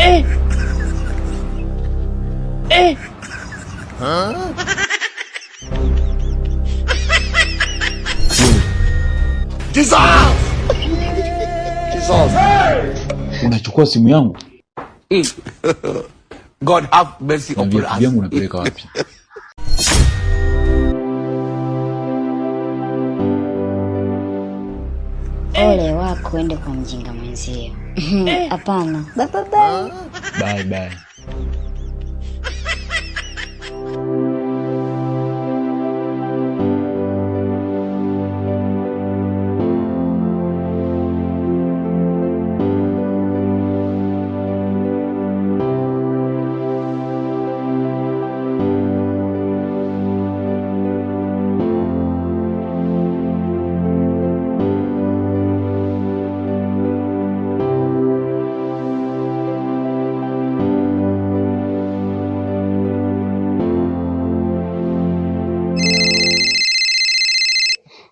Eh. Eh. Jesus! Jesus! Unachukua simu yangu God have mercy na upon viatu us. vyangu unapeleka wapi? Ole wako ende kwa mjinga mwenzio. Hapana. Bye bye bye. Bye bye.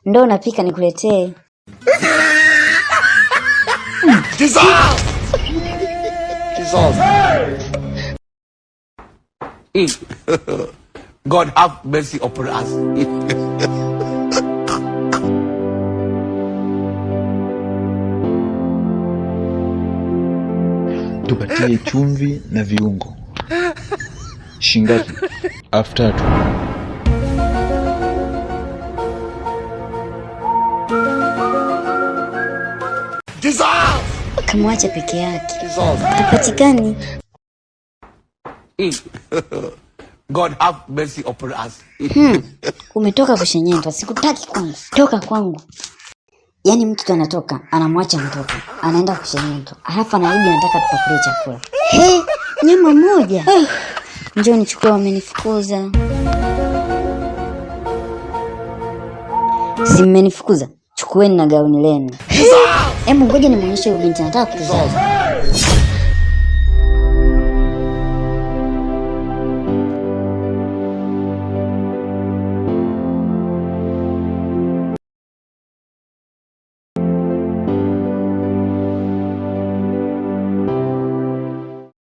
Ndo napika nikuletee. Jesus! Jesus! God have mercy upon us. Tupatie chumvi na viungo. Shingapi? 3,000. Jesus! Kamwacha peke yake. Jesus! Hapatikani. God have mercy upon us. Umetoka kushenyentwa, sikutaki kwangu. Toka kwangu. Yaani mtu tu anatoka, anamwacha mtoto, anaenda kushenyentwa, halafu anarudi anataka tupakulie chakula. He, nyama moja. Njoo nichukue, wamenifukuza. Si mmenifukuza? Chukueni na gauni lenu. Hebu ngoja nimuonyeshe huyu binti anataka kuzaa.